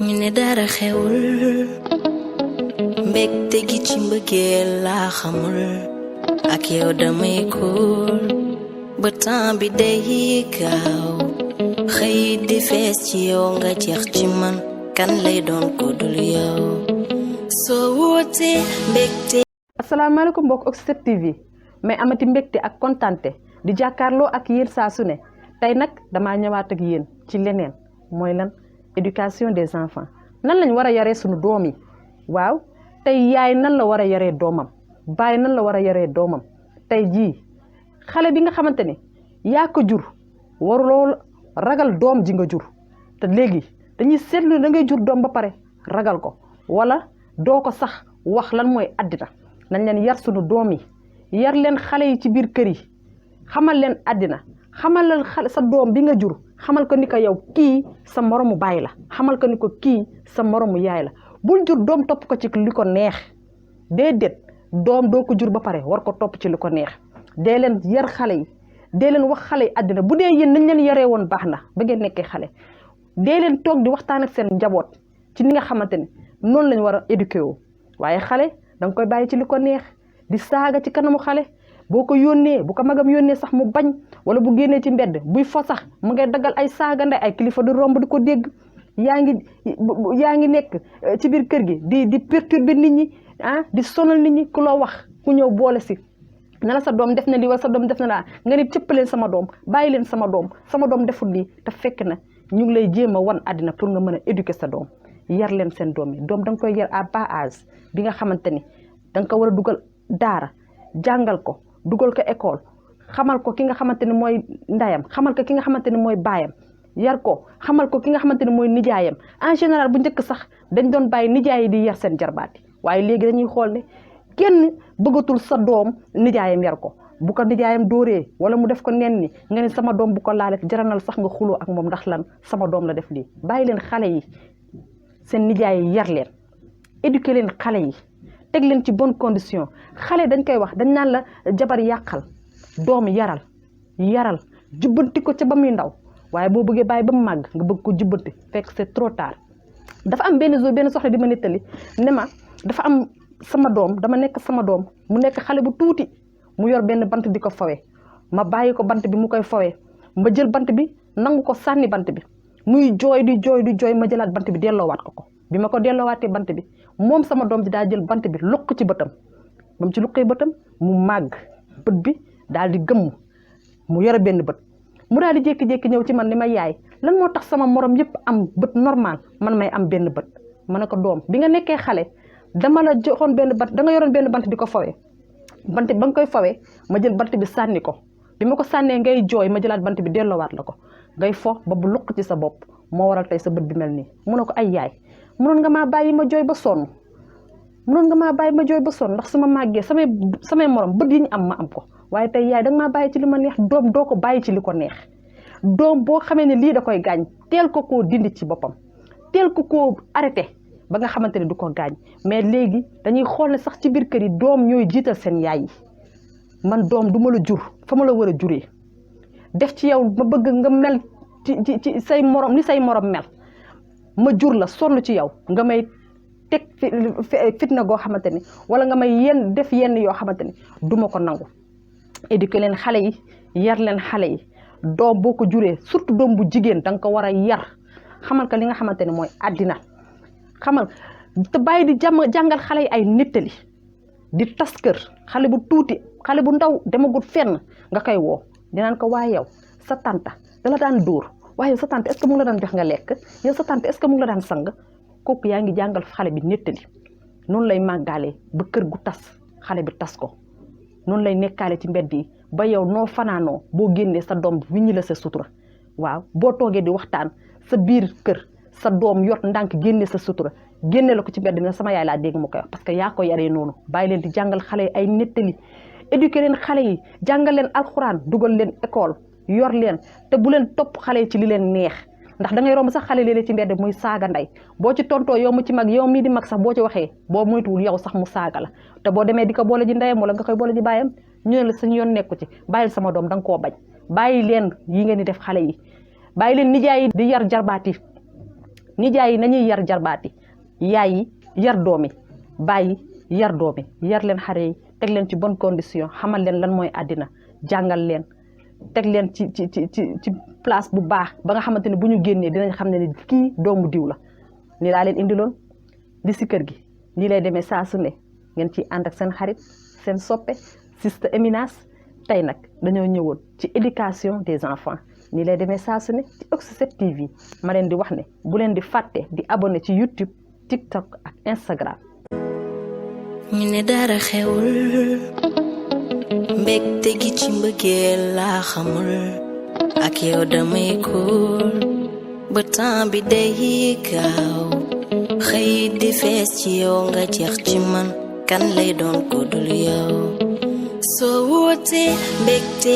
ñu ne dara xewul mbégte gi ci mbëggeel laa xamul ak yow damay cool ba temps bi day gaaw xëy di fees ci yow nga jeex ci man kan lay doon ko dul yow soo wootee mbégte. asalaamaaleykum mbokk Oxygène TV mais amati mbégte ak kontante di jàkkaarloo ak yéen saa su ne tey nag damaa ñëwaat ak yéen ci leneen mooy lan éducation des enfants nan lañ war a yaree suñu doom yi waaw tey yaay nan la war a yaree doomam baay nan la war a yaree doomam tey jii xale bi nga xamante ne yaa ko jur waruloo ragal doom ji nga jur te léegi dañuy seetlu da ngay jur doom ba pare ragal ko wala doo ko sax wax lan mooy àddina nañ leen yar suñu doom yi yar leen xale yi ci biir kër yi xamal leen àddina xamal leen xale sa doom bi nga jur xamal ko ni ko yow kii sa moromu baay la xamal ko ni ko kii sa moromu yaay la bul jur doom topp ko ci li ko neex déedéet doom doo ko jur ba pare war ko topp ci li ko neex dee leen yar xale yi dee leen wax xale yi àddina bu dee yéen nañ leen yaree woon baax na ba ngeen nekkee xale dee leen toog di waxtaan ak seen njaboot ci ni nga xamante ne noonu lañ war a éduquer woo waaye xale da nga koy bàyyi ci li ko neex di saaga ci kanamu xale boo ko yónnee bu ko magam yónnee sax mu bañ wala bu génnee ci mbedd buy fo sax mu ngay daggal ay saaga ndey ay kilifa di romb di ko dégg yaa ngi nekk ci biir kër gi di perturber nit ñi di sonal nit ñi ku loo wax ku ñëw boole si na la sa doom def na lii wala sa doom def na laa nga ni cëpp leen sama doom bàyyi leen sama doom deful lii te fekk na ñu ngi lay jéem a wan àddina pour nga mën a éduquer sa doom yar leen seen doom yi doom da nga koy yar à bas âge bi nga xamante ni da nga ko war a dugal daara jàngal ko dugal ko école xamal ko ki nga xamante ne mooy ndayam xamal ko ki nga xamante ne mooy baayam yar ko xamal ko ki nga xamante ne mooy nijaayam en général bu njëkk sax dañ doon bàyyi nijaay yi di yar seen jarbaat yi waaye léegi dañuy xool ne kenn bëggatul sa doom nijaayam yar ko bu ko nijaayam dóoree wala mu def ko nen ni nga ne sama doom bu ko laale jaranal sax nga xuloo ak moom ndax lan sama doom la def lii bàyyi leen xale yi seen nijaay yi yar leen éduquer leen xale yi teg leen ci bonne condition xale dañ koy wax dañ naan la jabar yàqal doom yaral jubbanti ko ca ba muy ndaw waaye boo bëggee bàyyi ba mu màgg nga bëgg ko jubbanti fekk c'est trop tard dafa am benn soxna di ma nettali ne ma dafa am sama doom dama nekk sama doom mu nekk xale bu tuuti mu yor benn bant di ko fawe ma bàyyi ko bant bi mu koy fawe ma jël bant bi nangu ko sànni bant bi muy jooy di jooy ma jëlaat bant bi delloowaat ko bi ma ko delloowaatee bant bi moom sama doom ji daa jël bant bi lukk ci bëtam ba mu ci lukkee bëtam mu màgg bët bi daal di gëmm mu yore benn bët mu daal di jékki-jékki ñëw ci man ni ma yaay lan moo tax sama morom yëpp am bët normal man may am benn bët ma ne ko doom bi nga nekkee xale dama la joxoon benn bant da nga yoroon benn bant di ko fawee bant bi ba nga koy fawee ma jël bant bi sànni ko bi ma ko sànnee ngay jooy ma jëlaat bant bi delloowaat la ko ngay fo ba bu lukk ci sa bopp moo waral tey sa bët bi mel nii mu ne ko ay yaay mënoon nga maa bàyyi ma jooy ba sonn ndax su ma màggee samay morom bët yi ñu am ma am ko waaye tey yaay danga maa bàyyi ci li ma neex doom doo ko bàyyi ci li ko neex doom boo xamee ne lii da koy gaañ teel ko koo dindi ci boppam teel ko koo arrêté ba nga xamante ne du ko gaañ mais léegi dañuy xool ne sax ci biir kër yi doom ñooy jiital seen yaay yi man doom du ma la jur fa ma la war a juree def ci yow ma bëgg nga mel ci say morom ni say morom mel ma jur la sonn ci yow nga may teg fitna goo xamante ni wala nga may def yenn yoo xamante ni du ma ko nangu éduquer leen xale yi yar leen xale yi doom boo ko juree surtout doom bu jigéen da nga ko war a yar xamal ko li nga xamante ne mooy àddina xamal te bàyyi di jàngal xale yi ay nettali di tas kër xale bu tuuti xale bu ndaw demagut fenn nga koy woo dinaan ko waaye yow sa tante dala daan dóor waaye sa tante est-ce que mu ngi la daan jox nga lekk yow sa tante est-ce que mu ngi la daan sang kooku yaa ngi jàngal xale bi nettali noonu lay màggaale ba kër gu tas xale bi tas ko noonu lay nekkaale ci mbedd yi ba yow noo fanaanoo boo génnee sa doom wi ñi la sa sutura waaw boo toogee di waxtaan sa biir kër sa doom yor ndànk génne sa sutura génne la ko ci mbedd mi sama yaay laa dégg mu koy wax parce que yaa ko yaree noonu bàyyi leen di jàngal xale yi ay nettali éduquer leen xale yi jàngal leen alxuraan dugal leen école yor leen te bu leen topp xale yi ci li leen neex ndax da ngay romb sax xale léeg-léeg ci mbedd muy saaga ndey boo ci tontoo yow mu ci mag yow mii di mag sax boo ci waxee boo moytuwul yow sax mu saaga la te boo demee di ko boole ji ndeyam wala nga koy boole ji baayam ñu ne la suñu yoon nekku ci bàyyil sama doom da nga koo bañ bàyyi leen yi ngeen di def xale yi bàyyi leen nijaay yi di yar jarbaat yi nijaay yi nañuy yar jarbaati yaay yi yar doomi bàyyi yar doomi yar leen xale yi teg leen ci bonne condition xamal leen lan mooy àddina jàngal leen teg leen ci place bu baax ba nga xamante ne bu ñu génnee dinañ xam ne kii doomu diw la ni laa leen indiloon di si kër gi nii lay demee saa su ne ngeen ciy ànd ak seen xarit seen soppe Sister Eminence tey nag dañoo ñëwoon ci éducation des enfants nii lay demee saa su ne ci Oxy7 TV ma leen di wax ne bu leen di fàtte di abonné ci YouTube TikTok ak Instagram. ñu ne dara xewul mbégte gi ci mbëggeel laa xamul ak yow damay kuul ba temps bi day gaaw xëy di fees ci yow nga jeex ci man kan lay doon ko dul yow soo wootee mbégte